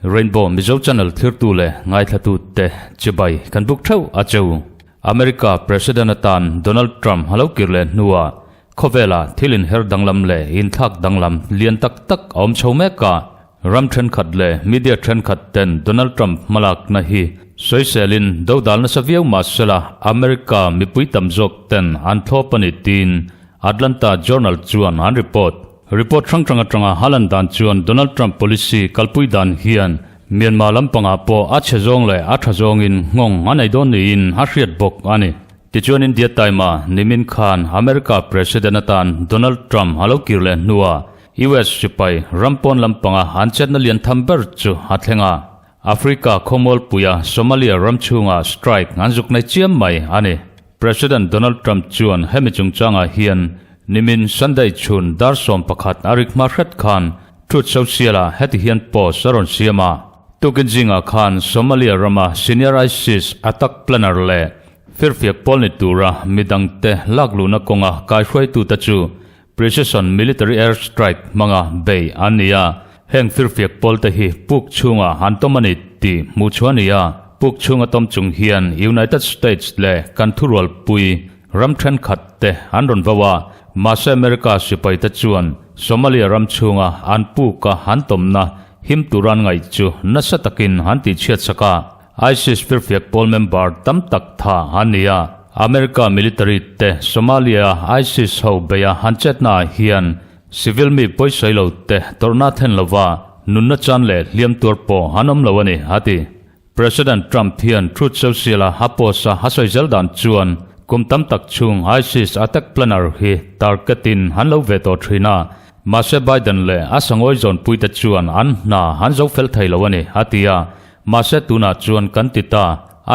Rainbow Mizo Channel thirtu leh ngaithlatu te chibai kan buk theuh a cheu. America President atan Donald Trump a lo kir leh hnuah khawvela thil inher danglam leh inthlak danglam lian tak tak a awm chho mek a. Ram thenkhat leh media thenkhat ten Donald Trump hmalakna hi sawiselin dodal nasa viau mahsela America mipui tam zawk ten an thlawp a ni tiin Atlanta Journal chuan an report. Report hrang hrang atanga a lan dan chuan Donald Trump policy kalpui dan hian Myanmar lampangah pawh a chhe zawng leh a tha zawngin nghawng a nei dawn niin a hriat bawk a ni. Tichuan India Time-a nimin khan America President atan Donald Trump a lo kir leh hnuah US sipai ram pawn lampanga an chetna lian tham ber chu a thleng a. Africa khawmualpuia Somalia ram chhungah strike an zuk nei chiam mai a ni. President Donald Trump chuan hemi chungchangah hian nimin Sunday chhun dar 11 a rik hma hret khan Truth Social-ah heti hian post a rawn siam a. Tukin zingah khan Somalia rama senior ISIS attack planner leh firfiak pawl ni tura midangte lakluhna kawnga kaihruaitute chu Precision military air strike hmanga bei an ni a, heng firfiak pawlte hi puk chhungah an tawm a ni tih hmuh chhuah a ni a. Puk chhunga tawm chung hian United States leh kan thurualpui ram thenkhat te an rawn vau a, mahse America sipaite chuan Somalia ram chhunga an puka an tawmna him tura an ngaih chu nasa takin an tihchhiatsak a. ISIS firfiak pawl member tam tak tha an ni a, America military te Somalia ISIS ho beia han chetna ah hian civil mi pawisawi lo te tawrhna thlen lova nunna chan leh hliam tuar pawh an awm lo a ni, a ti. President Trump hian Truth Social a a post a a sawi zel dan chuan kum tam tak chhung ISIS attack planner hi target in an lo ve tawh thin a, mahse Biden leh a sangawi zawnpui te chuan an hna an zo fel thei lo a ni, a ti a. Mahse tunah chuan kan ti ta,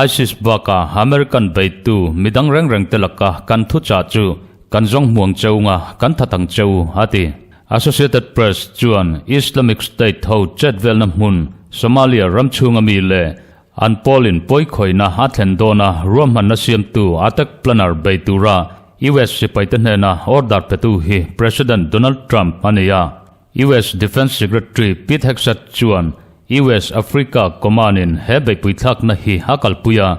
ISIS bakah American beitu midang reng reng te laka kan thuchah chu kan zawng hmuang cheu nga kan that ang cheu, a ti. Associated Press chuan Islamic State ho chet velna hmun Somalia ram chhunga mi leh an pawlin pawikhawihna a thlen dawna ruahmanna siamtu attack planner bei tura US sipaite hnena order petu hi President Donald Trump a ni a. US Defence Secretary Pete Hegseth chuan US Africa Command-in he beihpui thlakna hi a kalpui a,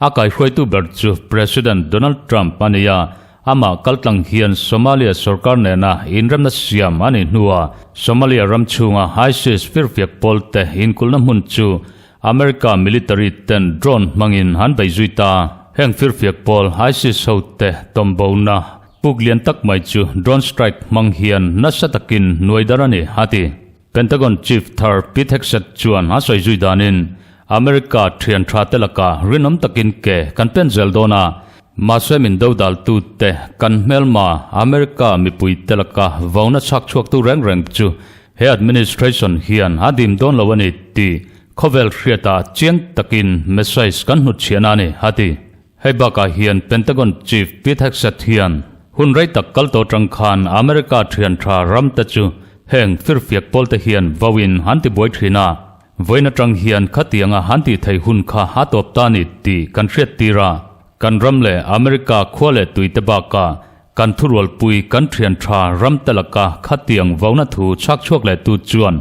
a kaihruaitu ber chu President Donald Trump a ni a, amah kaltlang hian Somalia sorkar nena inremna siam a nih hnuah Somalia ram chhunga ISIS firfiak pawlte inkulhna hmun chu America military ten drone hmangin an bei zui ta. Heng firfiak pawl ISIS hote tawmbona Puk lian tak mai chu drone strike hmang hian nasa takin nuai dar a ni, a ti. Pentagon chief thar Pete Hegseth chuan a sawi zui danin, America thian tha te lakah rinawm takin ke kan pen zel dawn a, mahse min dodaltu te kan hmelma America mipui te laka vauna chhak chhuaktu reng reng chu he administration hian a dim dawn lo a ni tih khawvel hriatah chiang takin message kan hnutchhiahna a ni, a ti. Hei bakah hian Pentagon Chief Pete Hegseth hian hun rei tak kal tawh atang khan America thian tha ram te chu heng firfiak pawl te hian vauin an ti buai thin a, vawiin atang hian khatianga an tih theih hun kha a tawp ta ni tih kan hriat tir a, kan ram leh America khua leh tui te bakah kan thurualpui kan thian tha ram te laka khatiang vauna thu chhak chhuak leh tu chuan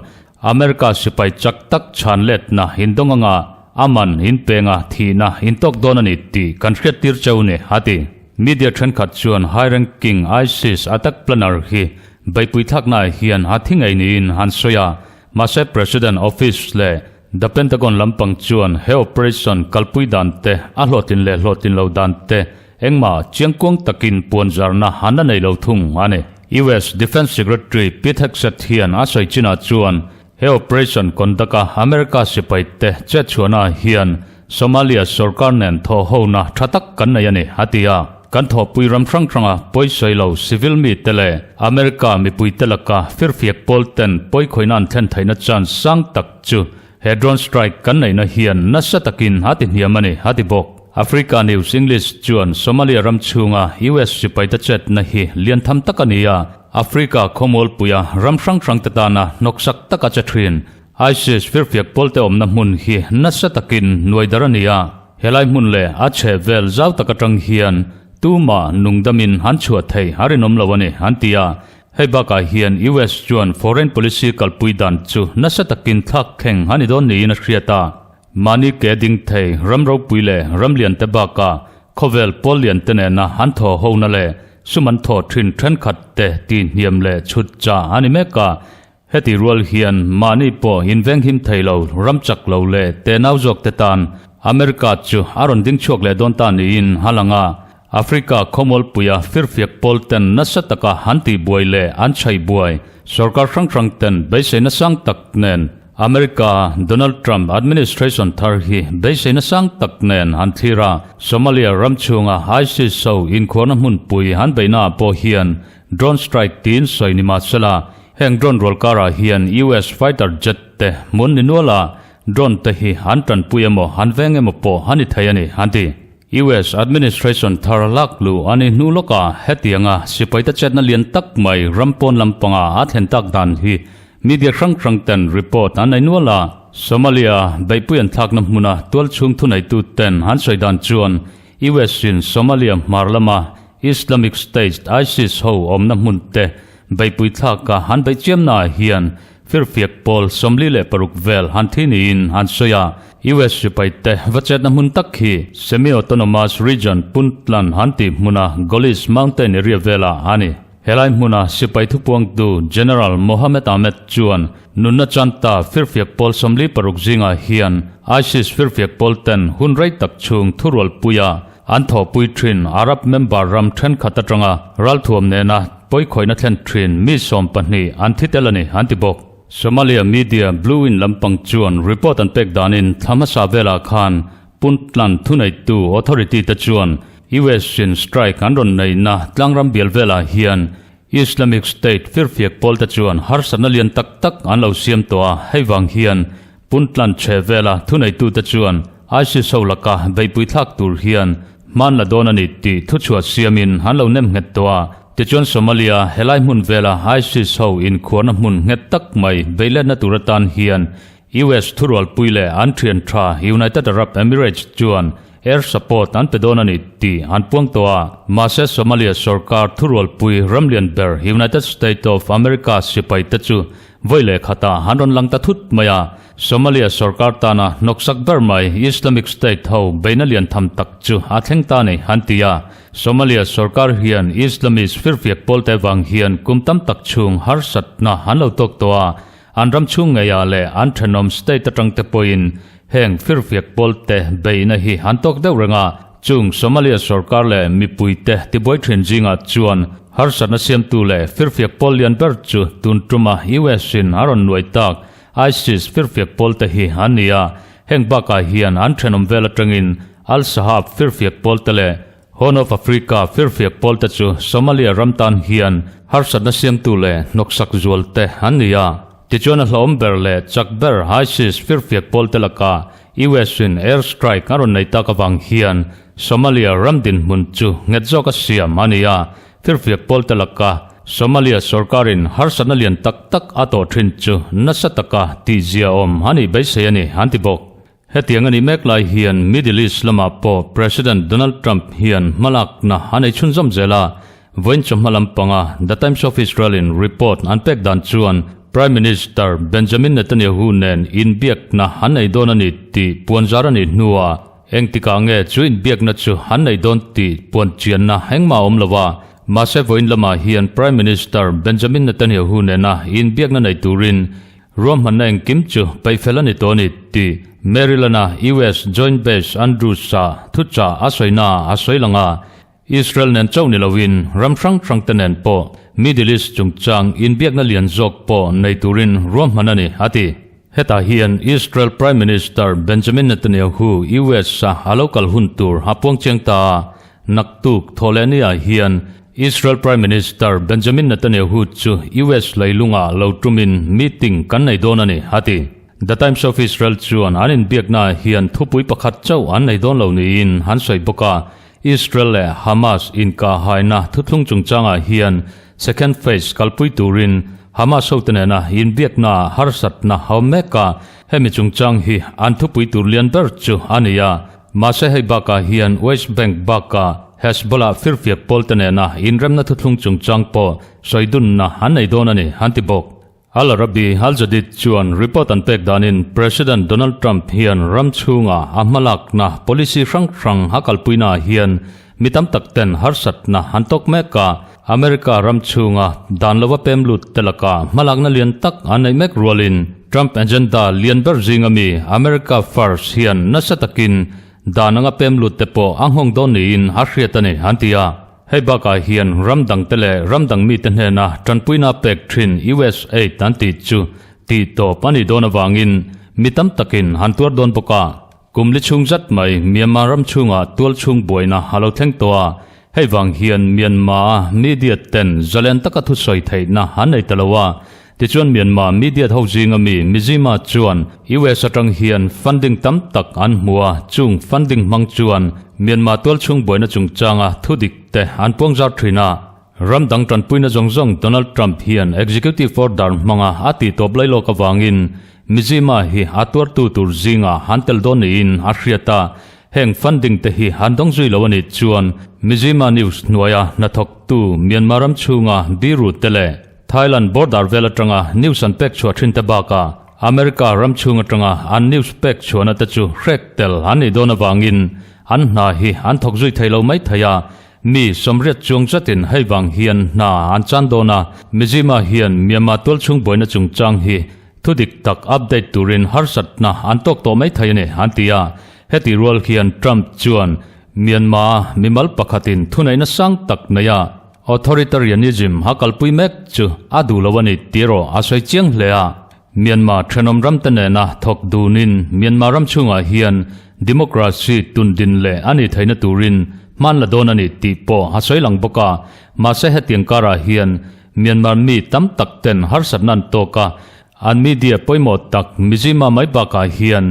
America sipai chak tak chhan letna indawng anga a man inpenga thihna intawk dawn a ni tih kan hriattir cheu ni, a ti. Media thenkhat chuan high ranking ISIS attack planner hi beihpui thlaknaah hian a thi ngei niin an sawi a, mahse President office leh The Pentagon lampang chuan he operation kalpui dan te, a hlawhtlin leh hlawhtlin lo dan te engmah chiangkuang takin puanzarna an la nei lo thung a ni. US Defence Secretary Pete Hegseth hian a sawi chinah chuan he operation conduct-a America sipaite chetchhuahna hian Somalia sorkar nen thawhhona tha tak kan nei a ni, a ti a. Kan thawhpui ram hrang hranga pawisawi lo civil mite leh America mipuite laka firfiak pawl ten pawikhawihna an thlen theihna chance sang tak chu he drone strike kan neihna hian nasa takin a ti hniam a ni, a ti bawk. Africa News English chuan Somalia ram chhunga US sipaite chetna hi lian tham tak a ni a, Africa khawmualpuia ram hrang hrangte tana hnawksak taka che thin ISIS firfiak pawlte awmna hmun hi nasa takin nuai dar a ni a. Helai hmun leh a chheh vel zau tak atang hian tumah nungdamin an chhuah thei a rinawm lo a ni, an ti a. Hei bakah hian US chuan foreign policy kalpui dan chu nasa takin thlak thleng a ni dawn niin a hriat a. Mahni ke ding thei ram ropui leh ram lian te bakah khawvel pawl lian te nena an thaw hona leh sum an thaw thin thenkhat te tihhniam leh chhut chah a ni mek a. Heti rual hian mahni pawh invenghim thei lo, ram chak lo leh tenau zawk te tan America chu a rawn ding chhuak leh dawn ta niin a lang a. Africa khawmualpuia firfiak pawl ten nasa taka an tihbuai leh an chhaihbuai sorkar hrang hrang ten beiseina sang tak nen America Donald Trump administration thar hi beiseina sang tak nen an thlir a. Somalia ram chhunga ISIS ho inkhuarna hmunpui an beihnaah pawh hian drone strike tiin sawi ni mahsela Heng drone rual karah hian US fighter jet te hmun ni nual a, drone te hi an tanpui emaw an veng emaw pawh a ni thei a ni, an ti. US administration thar lak luh a ni hnu lawkah hetianga sipaite chetna lian tak mai ram pawn lampanga a thlen tak dan hi media hrang hrang ten report an nei nual a. Somalia beihpui an thlakna hmuna tualchhung thuneitu ten an sawi dan chuan US in Somalia hmar lama Islamic State, ISIS, ho awmna hmun te beihpui thlaka han beih chiamnaah hian firfiak pawl 46 vel han thi niin an sawi a. US sipai te va chetna hmun tak hi semi-autonomous region Puntland han tih hmuna Golis Mountain area velah a ni. Helai hmuna sipai thupuangtu General Mohamed Ahmed chuan nunna chanta firfiak pawl 46 zingah hian ISIS firfiak pawl ten hun rei tak chhung thurualpuia An thawhpui thin Arab member ram thenkhat atanga ralthuam nena pawikhawihna thlen thin mi 12 an thi tel a ni, an ti bawk. Somalia media Blue in lampang chuan report an pek danin thla hmasa velah khan Puntland thuneitu authority te chuan US in strike an rawn neihna tlangram bial velah hian Islamic State firfiak pawl te chuan harsatna lian tak tak an lo siam tawh a, hei vang hian Puntland chhe vela thuneitute chuan ISIS ho laka beihpui thlak tur hian hman la dawn a ni tih thuchhuah siamin an lo nem nghet tawh a. Tichuan Somalia helai hmun vela ISIS ho inkhuarna hmun nghet tak mai beihletna tur atan hian US thurualpui leh an thian tha United Arab Emirates chuan air support an pe dawn a ni tih an puang tawh a. Mahse Somalia sorkar thurualpui ramlian ber United State of America sipai te chu Vawi leh khatah an rawn lang ta thut mai a, Somalia sorkar tana hnawksak ber mai Islamic State ho beihna lian tham tak chu a thleng ta ni an ti a. Somalia sorkar hian Islamist firfiak pawlte vang hian kum tam tak chhung harsatna an lo tawk tawh a, an ram chhung ngeiah leh an thenawm state atangte pawhin heng firfiak pawlte beihna hi an tawk deuh reng a. Chung Somalia sorkar leh mipuite tibuai thin zingah chuan harsatna siamtu leh firfiak pawl lian ber chu tun tuma US in a rawn nuai tak ISIS firfiak pawlte hi an ni a. Heng bakah hian an thenawm vel atangin Al-Shabaab firfiak pawlte leh Horn of Africa firfiak pawlte chu Somalia ram tan hian harsatna siamtu leh hnawksak zualte an ni a. Tichuan a hlauhawm ber leh chak ber ISIS firfiak pawlte lakah US in air strike a rawn nei tak avang hian Somalia ram dinhmun chu nghet zawk a siam a ni a, firfiak pawlte laka Somalia sorkarin harsatna lian tak tak a tawh thin chu nasa taka tihzia awm a nih beisei a ni, an ti bawk. Hetiang a nih mek lai hian Middle East lamah pawh President Donald Trump hian hmalakna a nei chhunzawm zel a, Vawiin chawhma lampanga The Times of Israel in report an pek dan chuan Prime Minister Benjamin Netanyahu nen inbiakna an nei dawn a ni tih puanzar a nih hnuah engtikah nge chu inbiakna chu an nei dawn tih puanchianna engmah a awm lo a. Mahse vawiin lamah hian Prime Minister Benjamin Netanyahu nena inbiakna nei turin ruahmanna engkim chu peihfel a ni tawh a ni tih Maryland-a US Joint Base Andrews-a thuchah a sawinaah a sawi lang a. Israel nen chauh ni loin ram hrang hrang te nen pawh Middle East chungchang inbiakna lian zawk pawh nei turin ruahman a ni, a ti. Hetah hian Israel Prime Minister Benjamin Netanyahu US a a lo kal hun tur a puang chiang ta a, naktuk thawhlehniah hian Israel Prime Minister Benjamin Netanyahu chu US leilungah lo tumin meeting kan nei dawn a ni, a ti. The Times of Israel chuan an inbiaknaah hian thupui pakhat chauh an nei dawn lo niin an sawi bawk a, Israel leh Hamas inkahhaina thuthlung chungchangah hian second phase kalpui turin Hamas hote nena inbiaknaah harsatna a awm mek a, hemi chungchang hi an thupui tur lian ber chu a ni a. Mahse hei bakah hian West Bank bakah Hezbollah firfiak pawlte nena inremna thuthlung chungchang pawh sawi dunna an nei dawn a ni, an ti bawk. Al Arabi Al Jadeed chuan report an pek danin President Donald Trump hian ram chhunga a hmalakna policy hrang hrang a kalpuinaah hian mi tam tak ten harsatna an tawk mek a, America ram chhunga dan lova pem lut te laka hmalakna lian tak an neih mek rualin Trump agenda lian ber zinga mi America First hian nasa takin dan anga pem lut te pawh a nghawng dawn niin a hriat a ni, an ti a. Hei bakah hian ram dangte leh ram dang mite hnena tanpuina pek thin USAID an tih chu tih tawp a nih dawn avangin mi tam takin han tuar dawn bawk a. Kum li chhung zat mai Myanmar ram chhungah tual chhung buaina a lo thleng tawh a, hei vang hian Myanmar-a media ten zalen taka thusawi theihna an nei ta lo a. Tichuan Myanmar media ho zinga mi Mizzima chuan US atang hian funding tam tak an hmu a, chung funding hmang chuan Myanmar tual chhung buaina chungchanga thudik te an puangzar thin a. Ram dang tanpuina zawng zawng Donald Trump hian executive order hmanga a tih tawp lai lawk avangin Mizzima hi a tuartu tur zingah an tel dawn niin a hriat a, heng funding te hi an dawng zui lo a nih chuan Mizzima News hnuaia hnathawktu Myanmar ram chhunga biru te leh Thailand border vel atanga news an pek chhuah thin te bakah America ram chhung atanga an news pek chhuahna te chu hrek tel an nih dawn avangin an hna hi an thawk zui thei lo mai thei a, Mi sawmriat chuang zatin hei vang hian hna an chan dawn a, Mizzima hian Myanmar tualchhung buaina chungchang hi thudik tak update turin harsatna an tawk tawh mai thei a ni, an ti a. Heti rual hian Trump chuan Myanmar-a mimal pakhatin thuneihna sang tak nei a, authoritarianism a kalpui mek chu a duh lo a ni tih erawh a sawi chiang hle a. Myanmar thenawm ramte nena thawk dunin Myanmar ram chhungah hian democracy tundin leh a nih theihna turin hman la dawn a ni tih pawh a sawi lang bawk a. Mahse hetiang karah hian Myanmar mi tam tak ten harsatna an tawk a, an media pawimawh tak Mizzima mai bakah hian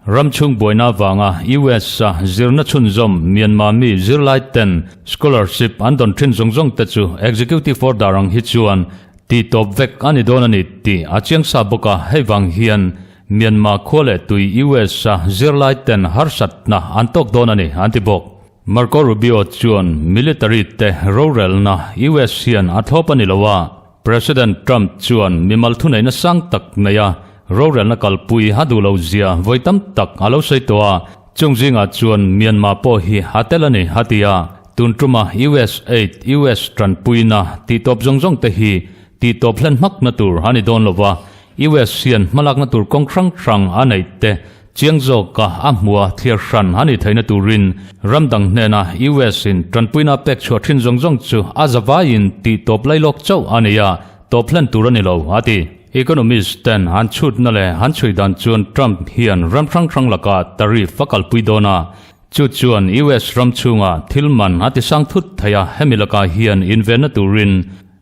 ram chhung buaina avanga US a zirna chhunzawm Myanmar mi zirlai ten scholarship an dawn thin zawng zawng te chu executive order ang hi chuan Tih tawp vek a ni dawn a ni tih a chiang sa bawk a, hei vang hian Myanmar khua leh tui US a zirlai ten harsatna an tawk dawn a ni an ti bawk. Marco Rubio chuan military te rorelna US hian a thlawp a ni lo a, President Trump chuan mimal thuneihna sang tak nei a rorelna kalpui a duh lo zia vawi tam tak a lo sawi tawh a, chung zingah chuan Myanmar pawh hi a tel a ni a ti a. Tun tuma US aid, US tanpuina tihtawp zawng zawng te hi tihtawp hlen hmakna tur a ni dawn lo va, US hian hmalakna tur kawng hrang hrang a neih te chiang zawka a hmua thliar hran a nih theihna turin ram dang hnena US in tanpuina pek chhuah thin zawng zawng chu a zavaiin tihtawp lailawk chauh a ni a, tawp hlen tur a ni lo, a ti. Economist ten an chhutna leh an chhui dan chuan Trump hian ram hrang hrang lakah tariff a kalpui dawn a, Chu chuan US ram chhunga thil man a tisang thut thei a, hemi lakah hian invenna turin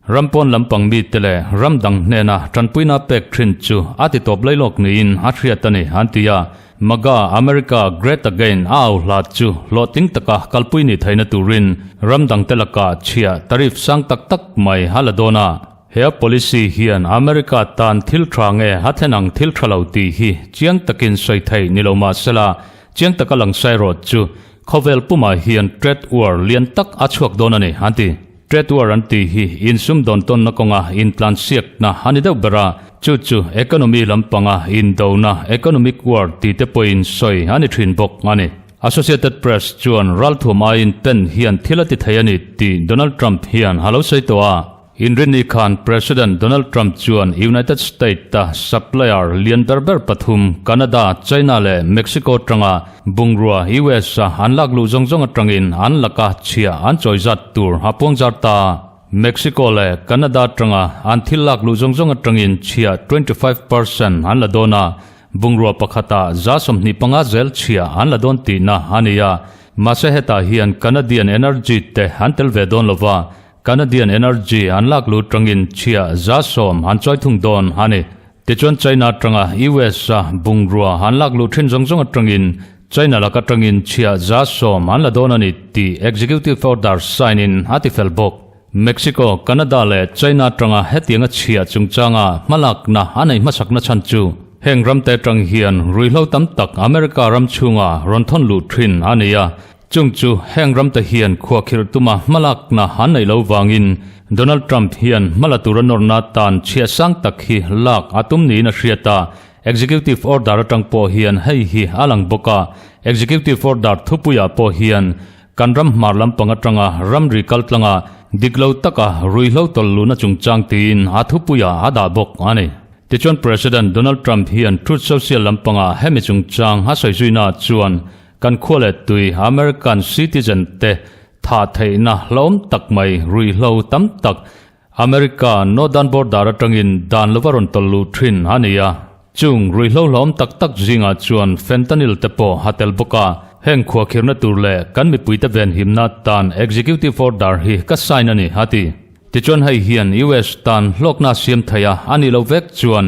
ram pawn lampang mite leh ram dang hnena tanpuina pek thin chu a ti tawp lailawk niin a hriat a ni, an ti a. MAGA, America Great Again, a au hla chu hlawhtling taka kalpui ni theihna turin ram dangte lakah chhiah tariff sang tak tak mai a la dawn a. He a policy hian America tan thil tha nge a thlen ang thil tha lo tih hi chiang takin sawi theih ni lo mah sela, Chiang taka lang sai rawt chu khawvel pumah hian trade war lian tak a chhuak dawn a ni, an ti. Trade war an tih hi insumdawn tawnna kawnga intlansiakna a ni deuh ber a, chu chu economy lampanga indona, economic war, tih te pawhin sawi a ni thin bawk a ni. Associated Press chuan ralthuam aiin pen hian thil a ti thei a ni tih Donald Trump hian a lo sawi tawh a. Inrinni khan President Donald Trump chuan United States-a supplier lian ber ber pathum Canada, China leh Mexico atanga bungrua US-a an lak luh zawng zawng atangin an laka chhia an chawi zat tur a puang zar ta. Mexico leh Canada atanga an thil lak luh zawng zawng atangin chhia 25% an la dawn a, bungrua pakhata 25% zel chhia an la dawn tihna a ni a. Mahse hetah hian Canadian energy te an tel ve dawn lova, Canadian Energy an lak lut tangin chhia 10% an chawi thung dawn a ni. Tichuan China atanga US a bungrua an lak luh thin zawng zawng atangin China lak atangin chhia 10% an la dawn a ni tih Executive Order sign in a ti fel bawk. Mexico, Canada leh China atanga hetianga chhia chungchanga hmalakna a nei hmasakna chhan chu. Heng ramte atang hian ruihhlo tam tak America ram chhunga rawn thawn luh thin a ni a, chung chu heng ramte hian khuakhirh tuma hmalakna an neih lo vangin Donald Trump hian hmala tura nawrna tan chhiah sang tak hi lak a tum niin a hriat a, Executive Order atang pawh hian hei hi a lang bawk a, Executive Order thupuiah pawh hian kan ram hmar lampang atanga ramri kaltlanga dik lo taka ruihhlo tawlh luhna chungchang tiin a thupuiah a dah bawk a ni. Tichuan President Donald Trump hian Truth Social lampanga hemi chungchang a sawi zuina chuan kan khua leh tui American citizen te thah theihna hlauhawm tak mai ruihhlo tam tak America Northern Border atangin dan lova rawn tawlh luh thin a ni a. Chung ruihhlo hlauhawm tak tak zingah chuan fentanyl te pawh a tel bawk a. Heng khuakhirhna tur leh kan mipuite venhimna tan Executive Order hi ka sign a ni, a ti. Tichuan hei hian US tan hlawkna a siam thei a, a nih loh vek chuan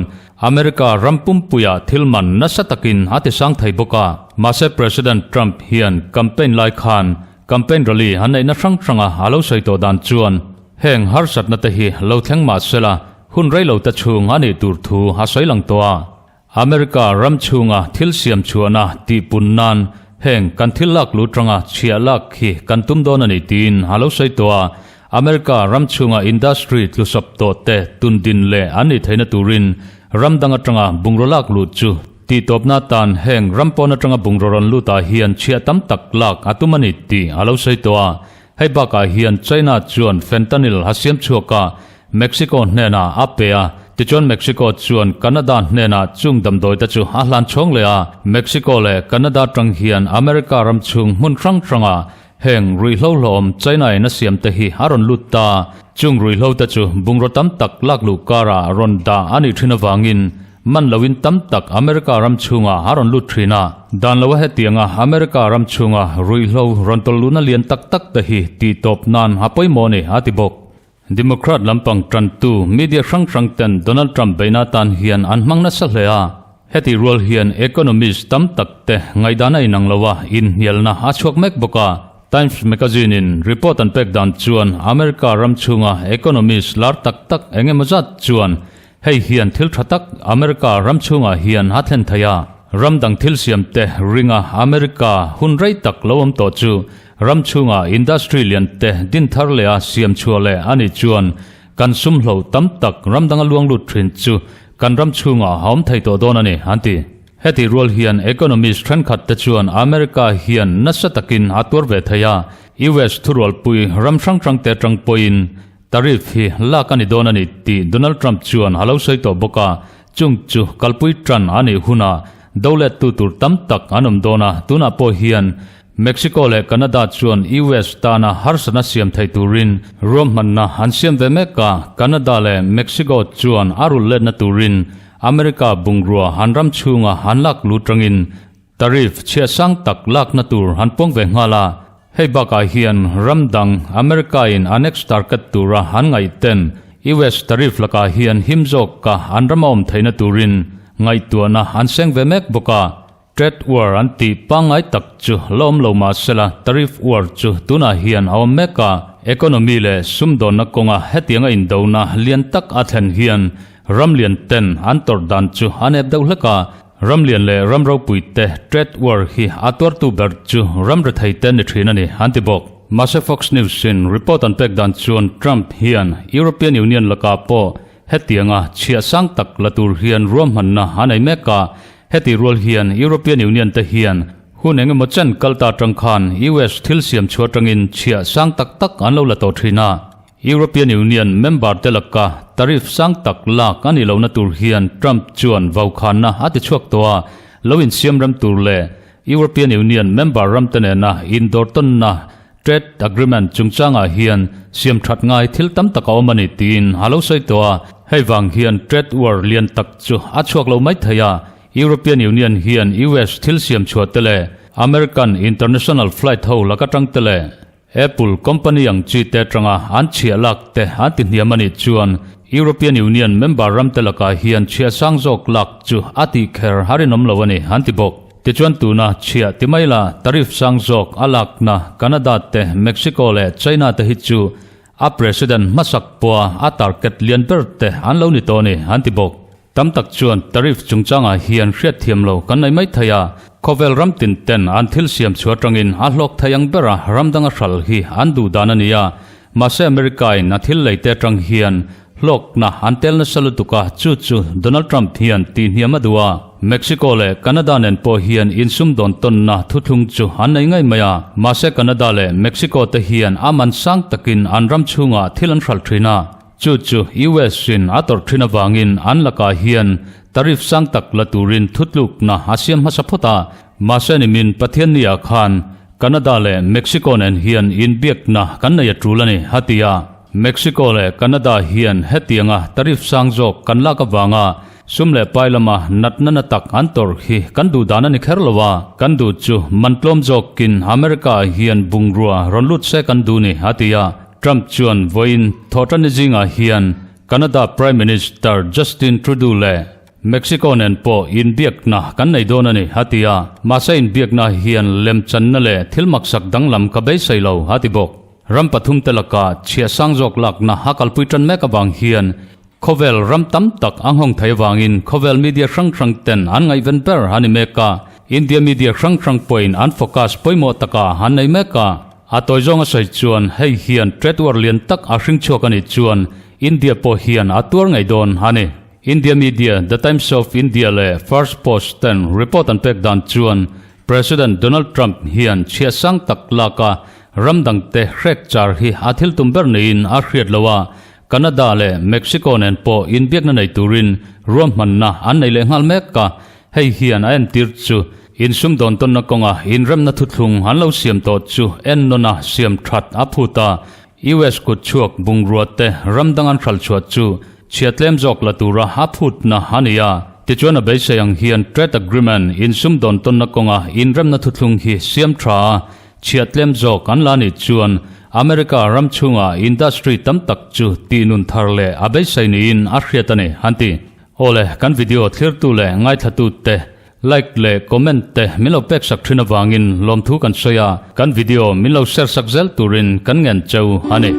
America ram pumpuiah thil man nasa takin a ti sang thei bawk a. Mahse President Trump hian campaign lai khan campaign rally a neihna hrang hranga a lo sawi tawh dan chuan heng harsatna te hi lo thleng mah sela hun rei lo te chhung a nih tur thu a sawi lang tawh a. America ram chhunga thil siam chhuahna tihpun nan heng kan thil lak lu tanga chhiah lak hi kan tum dawn a ni tiin a lo sawi tawh a. America ram chhunga industry tlusawp tawh te tun din leh an nih theihna turin ram dang atanga bungraw lak luh chu tihtawpna atan heng ram pawn atanga bungraw rawn lutah hian chhiah tam tak lak a tum a ni tih a lo sawi tawh a. Hei bakah hian China chuan fentanyl a siam chhuak a, Mexico hnenah a pe a, tichuan Mexico chuan Canada hnenah chung damdawi te chu a hlan chhawng leh a. Mexico leh Canada tang hian America ram chhung hmun hrang hrangah heng ruihhlo hlawhawm China in a siam te hi a rawn lut ta. Chung ruihhlo te chu bungraw tam tak lak luh karah rawn dah a nih thin avangin Man loin tam tak America ram chhungah a rawn lut thin a. Dan loa hetianga America ram chhunga ruihhlo rawn tawlh luhna lian tak tak te hi tih tawp nan a pawimawh a ni, a ti bawk. Democrat lampang tantu media hrang hrang ten Donald Trump beihna atan hian an hmang nasa hle a. Heti rual hian economist tam tak te ngaihdan a inang lo a, inhnialna a chhuak mek bawk a. Times Magazine in report an pek dan chuan America ram chhunga economist lar tak tak eng emaw zat chuan Hei hian thil tha tak America ram chhungah hian a thlen thei a, ram dang thil siamte ringa America hun rei tak lo awm tawh chu ram chhunga industry lian te din thar leh a siam chhuah leh a nih chuan kan sum hlo tam tak ram danga luang lut thin chu kan ram chhungah a awm thei tawh dawn a ni, an ti. Heti rual hian economist thenkhat te chuan America hian nasa takin a tuar ve thei a, US thurualpui ram hrang hrang te atang pawhin Tariff hi lak a ni dawn a ni tih Donald Trump chuan a lo sawi tawh bawk a, chung chu kalpui tan a nih hunah do lettu tur tam tak an awm dawn a, tunah pawh hian Mexico leh Canada chuan US tana harsatna siam thei turin ruahmanna an siam ve mek a, Canada leh Mexico chuan a rulh letna turin America bungrua an ram chhunga an lak lut rangin Tariff chhiah sang tak lakna tur an puang ve nghal a, hei bakah hian ram dang America in annex target tura an ngaih ten US tariff lakah hian him zawka an ram a awm theihna turin ngaihtuahna an seng ve mek bawk a. Trade war an tih pangngai tak chu la awm lo mah sela tariff war chu tunah hian a awm mek a, economy leh sumdawnna kawnga hetianga indona lian tak a thlen hian ram lian ten an tawrh dan chu a nep deuh hlek a. Ramlian leh ram ropui te trade war hi a tuartu ber chu ram rethei te ni thin a ni, an ti bawk. Mahse Fox News in report an pek dan chuan Trump hian European Union lakah pawh hetianga chhiah sang tak la tur hian ruahmanna a nei mek a, heti rual hian European Union te hian hun engemaw chen kal ta atang khan US thil siam chhuah atangin chhiah sang tak tak an lo la tawh thin a. European Union member te laka tariff sang tak lak a nih lohna tur hian Trump chuan vaukhanna a ti chhuak tawh a, lo insiam rem tur leh European Union member ramte nena indawrtawnna trade agreement chungchangah hian siam that ngai thil tam tak a awm a ni tiin a lo sawi tawh a, hei vang hian trade war lian tak chu a chhuak lo mai thei a, European Union hian US thil siam chhuah te leh American international flight ho laka tang te leh Apple company ang chi te atanga an chhiah lak te an ti hniam a nih chuan European Union member ram te lakah hian chhiah sang zawk lak chu a tih kher a rinawm lo a ni an ti bawk. Tichuan tuna chhiah ti mai la tariff sang zawk a lakna Canada te, Mexico leh China te hi chu a president hmasak pawha a target lian ber te an lo ni tawh a ni an ti bawk. Tam tak chuan tariff chungchangah hian hriatthiam lo kan nei mai thei a, khawvel ram tin ten an thil siam chhuah atangin a hlawk thei ang bera ram danga hral hi an duh dan a ni a. Mahse America in a thil lei te atang hian hlawkna an tel nasa lutuk a, chu chu Donald Trump hian tihhniam a duh a. Mexico leh Canada nen pawh hian insumdawn tawnna thuthlung chu an nei ngei mai a, mahse Canada leh Mexico te hian a man sang takin an ram chhungah thil an hralh thin a. Chu chu US in a tawrh thin avangin an lakah hian tariff sang tak la turin thutlukna a siam hmasa phawt a. Mahse nimin Pathianni-ah khan Canada leh Mexico nen hian inbiakna kan nei a tul a ni, a ti a. Mexico leh Canada hian hetianga tariff sang zawk kan lak avanga sum leh pai lama natna na tak an tawrh hi kan duh dan a ni kher lo a. Kan duh chu man tlawm zawkin America-ah hian bungrua rawn lut se kan duh ni, a ti a. Trump chuan vawiin thawhṭanni zingah hian Canada Prime Minister Justin Trudeau leh Mexico nen pawh inbiakna kan nei dawn a ni, a ti a. Mahse inbiakna hian lemchanna leh thil maksak danglam ka beisei lo, a ti bawk. Ram pathumte lakah chhiah sang zawk lakna a kalpui ṭan mek avang hian khawvel ram tam tak a nghawng thei avangin khawvel media hrang hrang ten an ngaihven ber a ni mek a. India media hrang hrang pawhin an focus pawimawh takah an nei mek a. A tawi zawng a sawi chuan hei hian trade war lian tak a hring chhuak a nih chuan India pawh hian a tuar ngei dawn a ni. India media The Times of India leh First Post ten report an pek dan chuan President Donald Trump hian chhiah sang tak lak a ram dangte hrek char hi a thil tum ber niin a hriat lo a, Canada leh Mexico nen pawh inbiakna nei turin ruahmanna an nei leh nghal mek a, hei hian a entir chu insumdawn tawnna kawnga inremna thuthlung an lo siam tawh chu ennawna siam that a phut a, US kut chhuak bungrua te ram dang an hral chhuah chu chhia tlem zawk la tura a phutna a ni a. Tichuan a beisei ang hian trade agreement insumdawn tawnna kawnga inremna thuthlung hi siam tha a, chhia tlem zawk an la nih chuan America ram chhunga industry tam tak chu tihnun thar leh a beisei niin a hriat a ni, an ti. Awle, kan video thlirtu leh ngaithlatute te Like leh comment te min lo pek sak thin avangin lawmthu kan sawi a, kan video min lo share sak zel turin kan ngen cheu a ni.